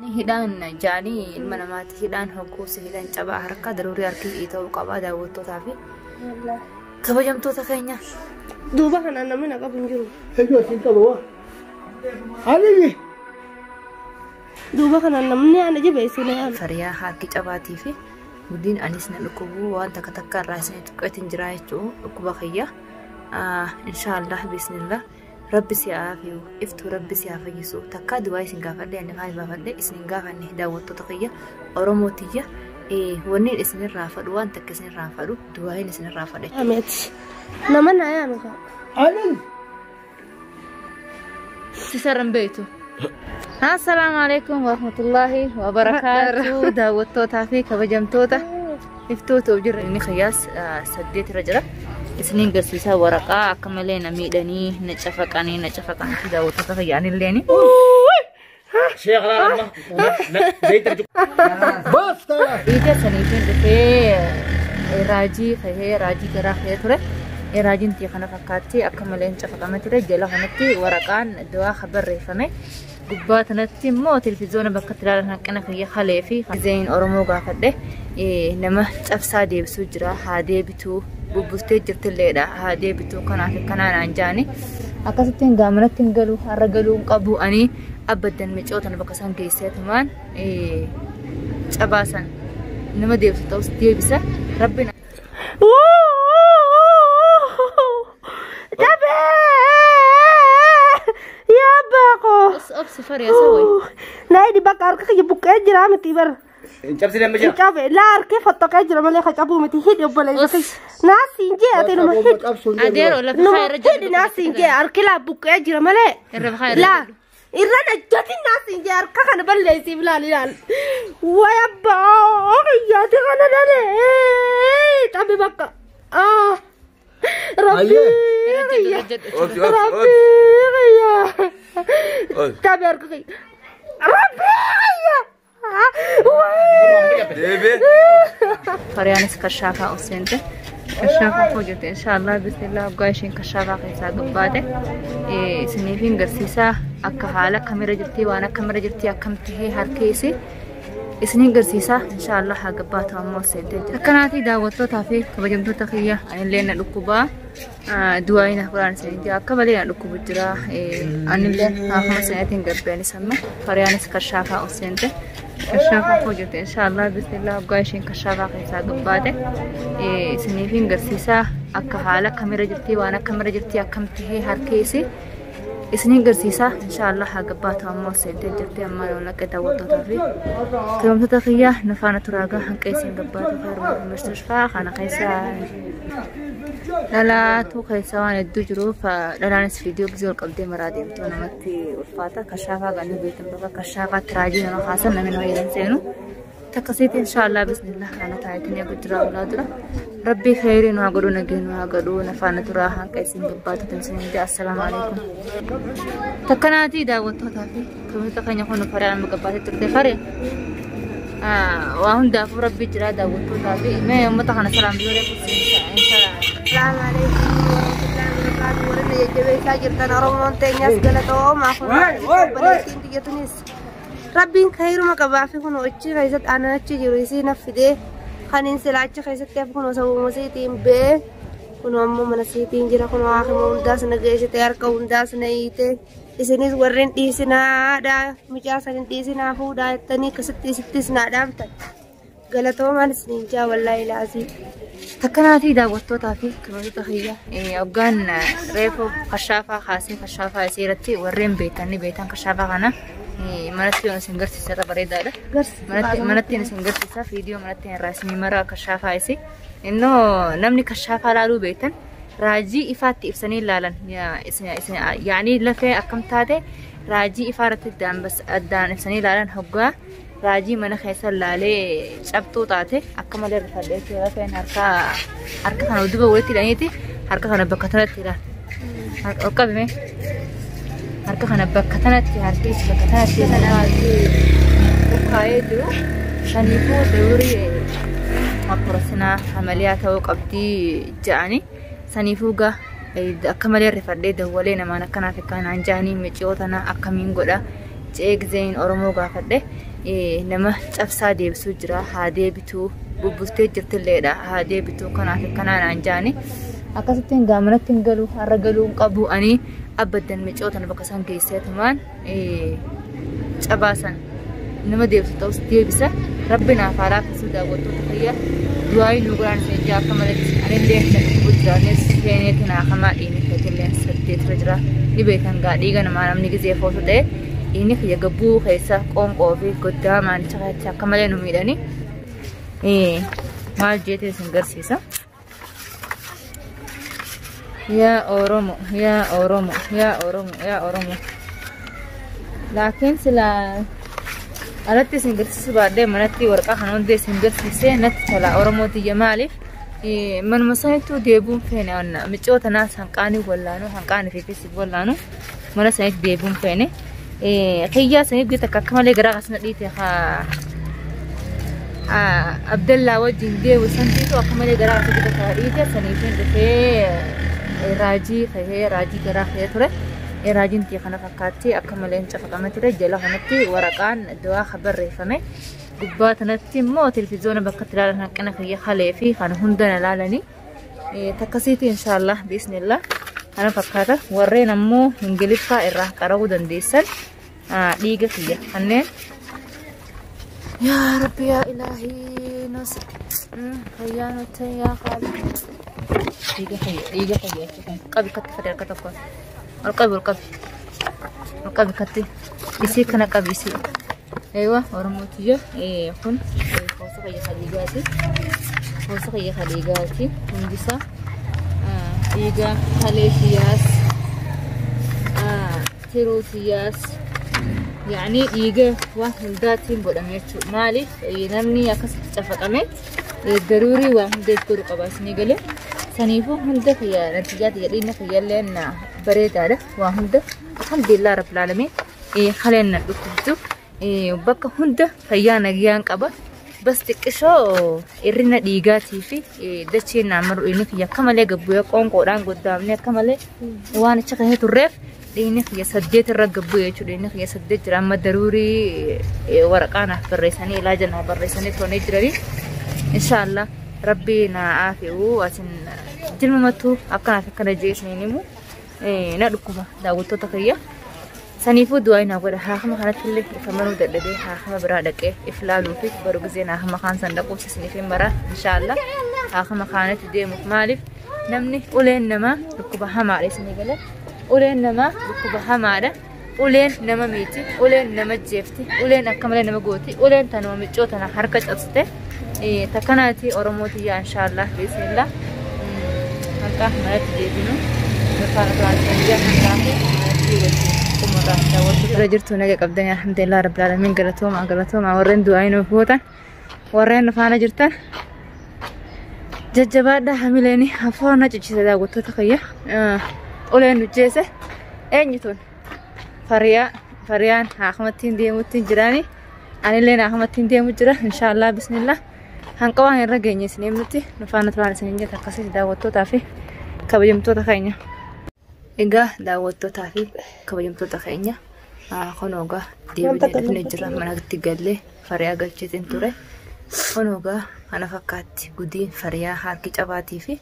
Hidhaan jaanii ilma namaati hidhaan hogguusa hidhaan cabaa harka daruurii harki ta'uu qaba daawwattootaa fi kabajamtoota keenya. Duuba kanaan namni na qabu hin jiru. Eeyyuu asiin qaba waa. Aliyyi. Duuba kanaan namni ana jabeessu na yaala. Fariyaa harki cabaatii fi guddin anis na dhukkubu waan takka takka irraa isin tuqqeetiin jira jechuun dhukkuba kiyya. Inshaallah bismillah. Rabbi si haa afiyu iftuu rabbi si haa fayyisu takkaa du'aa isin gaafadhe ani kaan baafadhe isin hin gaafanne daawwattoota kiyya Oromoo tiyya wanni isinirraa fadhu waan takka isinirraa fadhu du'aayin isinirraa fadha jechuudha. Ameeti. Nama na yaame kaa. Aliyyi. Sisarran beektu. Assalaamu alaikum warahmatullaahi wabarakaatu daawwattootaa fi kabajamtoota iftuutu jirra inni kiyyaas 8 irra jira. Isiniin garsiisaa waraqaa akka malee na miidhanii na cafaqanii na cafaqanii daawwattoota kiyyaanilleeni. Basta. Ija saniitiin dhufee raajii kahee raajii garaa kahee ture. Raajiin tiyya kana fakkaatti akka malee hin cafaqame ture. Jala kanatti waraqaan du'aa barreeffame. Gubbaa kanatti immoo televizyoona bakka itti ilaalan hanqina kiyya kalee fi gizeen Oromoo gaafadhe nama cabsaa deebisuu jira haa deebituu bubbustee jirtilleedha haa deebituu kanaaf akkanaa naan jaani. Akkasitti hin gaamanatti hin galu har'a galuu hin qabu ani abaddan micoota bakka isaan geesseetumaan cabaasan nama deebisu ta'us deebisa rabbi Cabee! Yaa abbaa koo. Obsi fariyaa sawwee. Na hidhi bakka harka kiyya buqqee jira miti bara. Cabsi damma jira. Cabe laa harkee fottoqee jira malee ka cabuu miti hidhi obboleessa kiyya. Naa siin jee ati numa hidhi. Adeero lafa Numa haa irra hidhi naa siin jee harki laa buqqee jira malee. Irra haa irra Laa irra najjatin naa siin jee harka kana balleessiif laal ilaal. Way abbaa kiyyaati kana dhalee. Cabe bakka. Ah. Rabbii kiyya. Obsi obsi Rabbii kiyya. obsi. Cabe harka kiyya. Rabbii kiyya. Way. Deebi'ee. Fariyaanis kashaafaa ol seente. Kashaafaa koo jirti inshaallah bismillah waggaa isheen kashaafaa keessaa gabbaate isiniif hin garsiisaa akka haala akkamirra jirti waan akkamirra jirti akkam tahee harki isii isiniin garsiisaa inshaallah haa gabbaatu ammoo ol seentee jirti. Akkanaatii daawwattootaa fi kabajamtoota kiyya anillee na dhukkubaa du'aa na furaan isin jira akka malee na dhukkubu jira anillee haafama saniitiin gabbeenis amma fariyaanis kashaafaa ol seente. Kashaafaa koo jirti inshaallah bismillah waggaa isheen kashaafaa keessaa gabbaate isiniif hin garsiisaa akka haala akkamirra jirti waan akkamirra jirti akkam tahee harki isii isiniin garsiisaa inshaallah haa gabbaatu ammoo ol seentee jirti amma laqee daawwattootaa fi kabajamtoota kiyya nu faana turaagaa hanqa isiin gabbaatu heeruma mustashfaa kana keessa dhalaatu keessa waan hedduu jiruuf dhalaanis viidiyoo gisee ol qabdee maraa deemtu namatti ulfaata kashaafaa ganni beektan bakka kashaafaatti raajii nama kaasan namni nama jedhan seenu takkasiitti inshaallah bismillah kana taayitiin eegu jira ulaa dura rabbii khayrii nu haa godhu nagee nu haa godhu nafaana turaa hanqa isin gabbaatu timsin jaa assalaamu alaikum. Takkanaatii daawwattootaa fi kabajamtoota keenya kun faree amma gabbaatee turte faree waa hundaafuu rabbii jira daawwattootaa fi mee uummata kana salaam biyyoolee kussiin Assalamu alaikum warahmatullahi wabarakatuh. Warra jajjabeessaa jirtan Oromoon teenyas galatoomaa kun obboleettiin biyya tunis. Rabbiin kayruma qabaa fi kun achi keessatti aannan achi jiru isii na fidee kan hin sila achi keessatti hafu kun sababuma isiitiin bee kun ammoo mana isiitiin jira kun haakima hundaas na geessite harka hundaas na hiite isinis warreen dhiisinaadha mucaa san dhiisinaa fuudhaa jettanii akkasitti isittis naa dhaamtan galatoomaan isiniin jaa wallaahi laazii. Takkanaatii daawwattootaa fi kabajamtoota kiyya hoggaan reefu kashaafaa kaasee kashaafaa isii irratti warreen beektan ni beektan kashaafaa kana manatti yoon isin garsiisa irra bareedaadha. Manatti isin garsiisa viidiyoo manatti irraa isin mara kashaafaa isii. Innoo namni kashaafaa laaluu beektan raajii ifaatti ibsanii ilaalan yaanii lafee akkam taate raajii ifaa irratti addaan ibsanii ilaalan hoggaa raajii mana keessa laalee cabxuu taate akka malee rifadhee lafeen harka harka kana duuba walitti hidhaniiti harka kana bakka tanatti hidhan. Ol qabime harka kana bakka tanatti harki bakka tanatti bukaa'ee jiru. Saniifuu daruurii opereeshinaa amaliyaa ta'uu qabdii ja'anii saniifuu gaa akka malee rifadhee dawwalee namaan akkanaaf akkanaan ja'anii miciyoo tana akkamiin godha. Je'ee gizeen Oromoo gaafadhe nama cabsaa deebisuu jira haa deebituu bubbultee jirtilleedha haa deebituu kanaaf akkanaa naan jaani. Akkasitti hin manatti hin galu har'a galuu hin qabu ani abaddan micoo tana bakka isaan geesseetumaan cabaasan nama deebisu ta'us deebisa rabbi naaf haa laaffisuu daawwattoota fayyaa du'aayi nu godhaan isin ijaa akka malatti anillee na dhukkubu jira anis seeneetu naa hamaa dhiigni kiyya 8 irra jira ni beekan gaa dhiiga namaa namni gizee footu ta'e dhiigni kiyya gabbuu keessa qoonqoo fi goddaa maanicha keessatti akka malee nu miidhani maal jeetee isin garsiisa. Yaa Oromo, yaa Oromo, yaa Oromo, yaa Oromo. Laakiin silaa alatti isin garsiisuu baadhee manatti waraqaa kana hunda isin garsiisee natti tola Oromoo tiyya maaliif manuma sanittuu deebuun feene onna micoo tanaas hanqaanii wallaanu hanqaanii fi fisiif wallaanu mana sanitti deebuun feene kiyyaa saniif gita akka malee garaa kasna dhiite haa Abdallaa wajjin deemu santiitu akka malee garaa kasna dhiite haa dhiite saniifin dhufee raajii kahee raajii garaa kahee ture. Raajiin tiyya kana fakkaatti akka malee hin cafaqame ture jala kanatti waraqaan du'aa kan barreeffame gubbaa kanatti immoo televizyoona bakka itti ilaalan hanqina kiyya kalee fi kan hunda na ilaalanii takkasiiti inshaallah biisnillah kana fakkaata warreen ammoo ingiliffaa irraa qara'uu dandeessan dhiiga kiyya kanneen yaa rabbi yaa ilaahii nas fayyaa nutti yaa qaali dhiiga kiyya dhiiga kiyya jechuudha qabi katti fadhi harka tokkoon ol qabi ol qabi ol qabi katti isii kana qabi isii eewa Oromoo tiyya kun hoosa kiyya khaliigaati hoosa kiyya khaliigaati hundisaa dhiiga kalee tiyyaas tiruu tiyyaas yaani dhiiga waan hundaatiin godhame jechuudha maaliif namni akkasitti cafaqame daruurii waan hunda itti godhu qaba isinii galee saniifuu hunda kiyya natijaa tiyya dhiigni kiyyallee na bareedaadha waa hunda alhamdulillah rabbil aalamiin kaleen na dhukkubdu bakka hunda fayyaa nagayaan qaba bas xiqqishoo irrina dhiigaatii fi dacheen naa maru dhiigni kiyya akka malee gabbu'ee qoonqoodhaan goddaamne akka malee waan achi kahee turreef dhiigni kiyya 8 irra gabbu'e jechuudha dhiigni kiyya 8 jira amma daruurii waraqaa naaf barreessanii ilaaja naaf barreessanii turanii jiranii inshaallah rabbi naa aafi'u asin jilmamattuu akkanaaf akkana jee isiniin himu na dhukkuba daawwattoota kiyya saniifuu du'aa naa godha haakama kanatti illee ifa manuu dadhabee haakama biraa dhaqee if laaluu fi baru gizeen haakama kaan san dhaquuf isiniif hin mara inshaallah haakama kaanatti deemuuf maaliif namni uleen namaa dhukkuba hamaadha isinii gala uleen namaa dhukkuba hamaadha uleen nama miiti uleen nama jeefti uleen akka malee nama gooti uleen tanuma miccoo tana harka cabsite takkanaati Oromoo tiyyaa inshaallah biisnillah hanqa manatti deebinu nufaana turaan biyya hanqaa fi manatti wajjin xumurraa daawwattu irra jirtu naga qabdanii alhamdulillah rabbil aalamiin galatooma galatooma warreen du'aa nuuf gootan warreen nufaana jirtan jajjabaadha hamileeni hafuura na cichise daawwattoota kiyya uleen nu jeese eenyu tun fariyaa fariyaan haakamatti deemutti jiraani anillee haakamatti deemu jira inshaallah bismillah hanqa waan irra geenye isin himnutti nufaana turaan isin jette akkasii daawwattootaa fi kabajamtoota keenya. Egaa daawwattootaa fi kabajamtoota keenya kunoogaa deebinee dhufnee jira manatti gallee fariyaa galcheetiin ture. Kunoogaa kana fakkaatti gudiin fariyaa harki cabaatii fi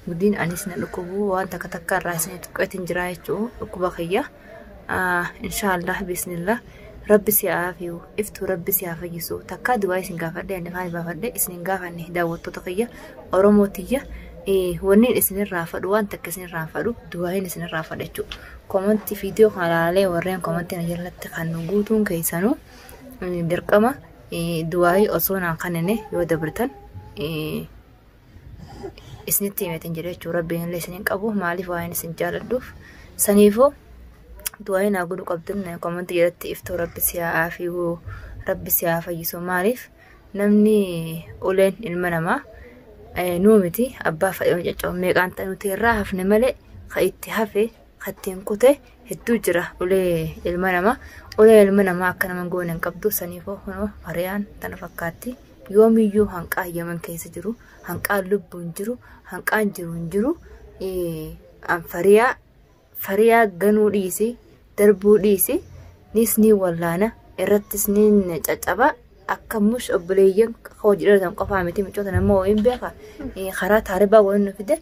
gudiin anis na dhukkubuu waan takka takka irraa isin tuqqeetiin jira jechuudha dhukkuba kiyya. Inshaallah bismillah rabbi si haa afiyu iftuu rabbi si haa fayyisu takkaa du'aa isin gaafadhe ani afaan baafadhe isin hin gaafanne daawwattoota kiyya Oromoo tiyya wanni isinirraa fadhu waan takka isinirraa fadhu du'aayin isinirraa fadha jechuudha. Komantii viidiyoo kana ilaalee warreen komantii na jalatti kan nu guutuun keessanuu dirqama du'aayii osoo naan kannine yoo dabartan isinitti himeetiin jedhe jechuudha. Rabbiin illee isin hin qabu maaliif waa'een isin jaaladhuuf saniifuu du'aayii naa godhu qabdan komantii jalatti iftoo rabbi si haa afiyu rabbi si haa fayyisu maaliif namni uleen ilma namaa nuu miti abbaa fadhii caccabu meeqaan ta'e nuti irraa hafne malee ka itti hafe ka ittiin kute hedduu jira ulee ilma namaa ulee ilma namaa akka nama goone hin qabdu saniifuu kunoo fariyaan tana fakkaatti yoomiyyuu hanqaa yaman keessa jiru hanqaan lubbuun jiru hanqaan jiru hin jiru fariyaa fariyaa ganuu dhiisi darbuu dhiisi Nis ni wallaana irrattis ni caccaba akka mush obboleeyyan hojii dhalatan qofaa miti micoota nama hin beeka karaa taaribaa waliin nu fide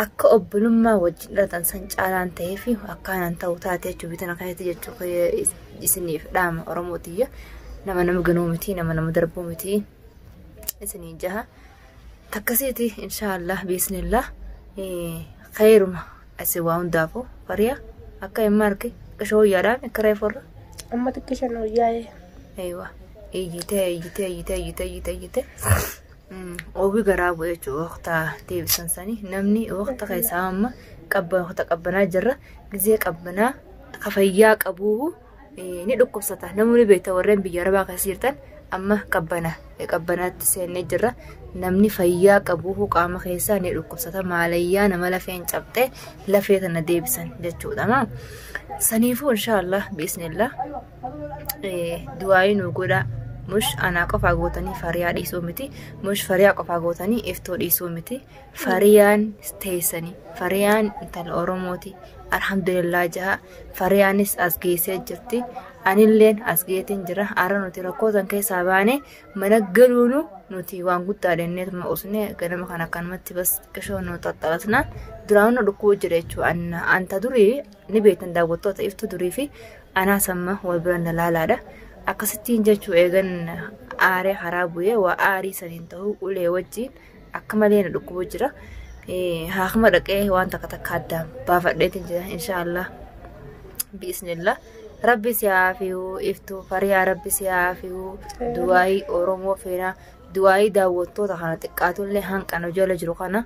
akka obbolummaa wajjin dhalatan san caalaan ta'ee fi akkaanaan ta'u taate jechuu bitana keessatti jechuu isiniif dhaama Oromootiyya nama nama ganuu miti nama nama darbuu miti isinii jaha takkasiiti inshaallah biisnillah khayruma asi waa hundaafuu fariyaa akka hin marge qishoo yaadhaan akka reeforra. Amma xiqqishan wayyaa'ee. Aywa iyyitee iyyitee iyyitee iyyitee iyyitee iyyitee oowwi garaa bu'e jechuudha waqta deebisan sanii namni waqta keessaa amma waqta qabbanaa jirra gizee qabbanaa kafayyaa qabuu ni dhukkubsata namni beekta warreen biyya arabaa keessa jirtan amma qabbanaatti seennee jirra namni fayyaa qabuu qaama keessaa ni dhukkubsata maalayyaa nama lafeen cabxee lafee tana deebisan jechuudha. Saniifuu inshaallah biisnillah du'aayii nu godhaa mush anaa qofaa gootanii fariyaa dhiisuu miti mush fariyaa qofaa gootanii iftoo dhiisuu miti fariyaan teessanii fariyaan intala Oromooti alhamdulillah jaha fariyaanis as geessee jirti anilleen as geetiin jira ara nuti rakkootan keessaa baane mana galuunu nuti waan guddaa denneetuma usne ganama kana akkanumatti bas qishoo nu xaxxalatnaan duraan nu dhukkubuu jira jechuudha anta durii ni beektan daawwattoota iftu durii fi anaas amma wal bira na laalaadha. Akkasittiin jechuu eegan aaree karaa bu'ee waa aarii saniin ta'uu ulee wajjin akka malee na dhukkubuu jira. Haakuma dhaqee waan takka takka addaan baafadheetiin jira inshaallah biisnillah. Rabbi si haa fi'uu iftuu fariyaa rabbi si haa fi'uu du'aayii Oromoo feenaa du'aayii daawwattoota kana xiqqaatullee hanqana jala jiru kana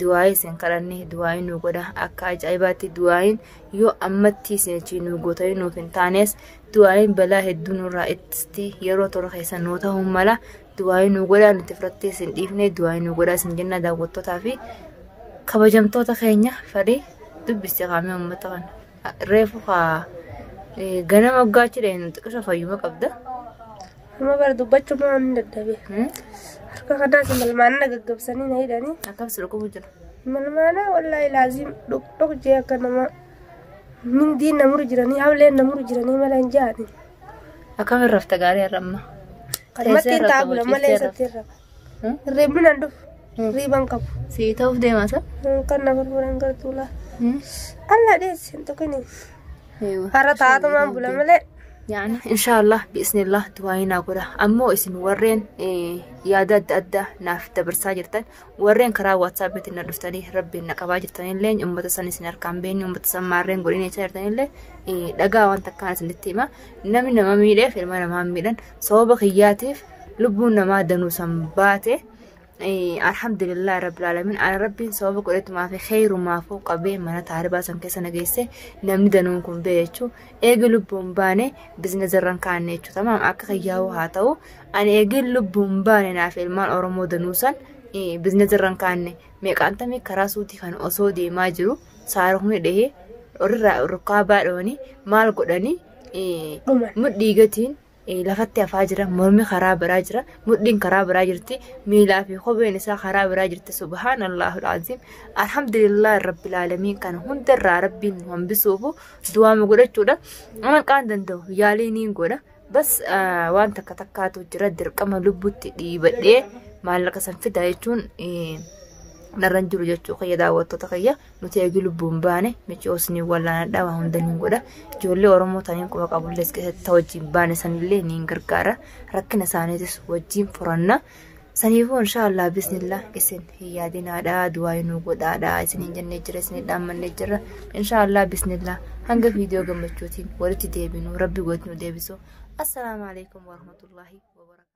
du'aayii isin kadhanne du'aayii nu godha akka ajaa'ibaatti du'aayiin yoo ammatti isin achi nu gootanii nuuf hin taanes du'aayiin balaa hedduu nurraa ittisti yeroo tola keessa nuu ta'uu mala du'aayii nu godha nuti fudhattee isin dhiifne du'aayii nu godha isin jenna daawwattootaa fi kabajamtoota keenya fadhii dubbiste qaamee uummata kana reefu haa ganama waggaa dheen xiqqisha fayyuma qabda. Amma bara dubbachuu maa hin dadhabe. Harka kanaas malmaana gaggabsanii na hidhanii. Akkam si dhukkubu jira. Malmaana wallaahi laazim dhoq jee akka nama mindiin namuru jiranii hawleen namuru jiranii mala hin jaani. Akkam irrafta gaarii har'a amma. Kanumatti hin taabula malee isatti irra. Hirribni nan dhufu. Hirriban qabu. Si ta'uuf deemaa sa? Kan na gurguran gartuu laa. Alla dheessi hin tuqini. Har'a taatumaan bula malee. Yani inshaallah biisnillah du'aayii naa godha ammoo isin warreen yaada adda addaa naaf dabarsaa jirtan warreen karaa waatsaappiitiin na dhuftanii rabbiin na qabaa jirtanillee uummata san isin harkaan beekni uummata san maarreen godhin jechaa jirtanillee dhagaa waan takkaan isinitti hima namni nama miidheef ilma namaa miidhan sababa kiyyaatiif lubbuun namaa danuu san baate alhamdulillah rabbil alamin ana rabbiin sababa godhetumaa fi khayrumaafuu qabee mana taaribaa san keessa na geesse namni danuun kun bee jechuu eegi lubbuun baane bizinezarran kaanne jechuu tamaam akka kiyyaa'uu haa ta'u ani eegi lubbuun baane naaf ilmaan Oromoo danuu san bizinezarran kaanne meeqaantamii karaa suutii kan osoo deemaa jiru saarumni dhahee irraa rukkaabaa dhooni maal godhanii mudhii gatiin lafatti hafaa jira mormi karaa biraa jira mudhiin karaa biraa jirti miilaa fi kopheen isaa karaa biraa jirti subhaanallahu alazim alhamdulillah rabbil alamin kan hundarraa rabbiin nu hambisuufu du'aama godhachuudha nama qaan danda'u yaalii niin godha bas waan takka takkaatu jira dirqama lubbutti dhiibadhee maallaqa san fida jechuun narran jiru jechuu kiyya daawwattoota kiyya nuti eegi lubbuun baane micoos ni wallaanadha waa hunda niin godha ijoollee Oromoo taniin quba qabullees keessatti wajjin baane sanillee niin gargaara rakkina isaaniitis wajjin furanna saniifuu inshaallah bismillah isin hin yaadinaadha du'aa nu godhaadha isiniin jennee jira isin dhaammannee jira inshaallah bismillah hanga viidiyoo gammachuutiin walitti deebinu rabbi gooti nu deebisu assalaamu alaikum warahmatullaahi wabarakaatu.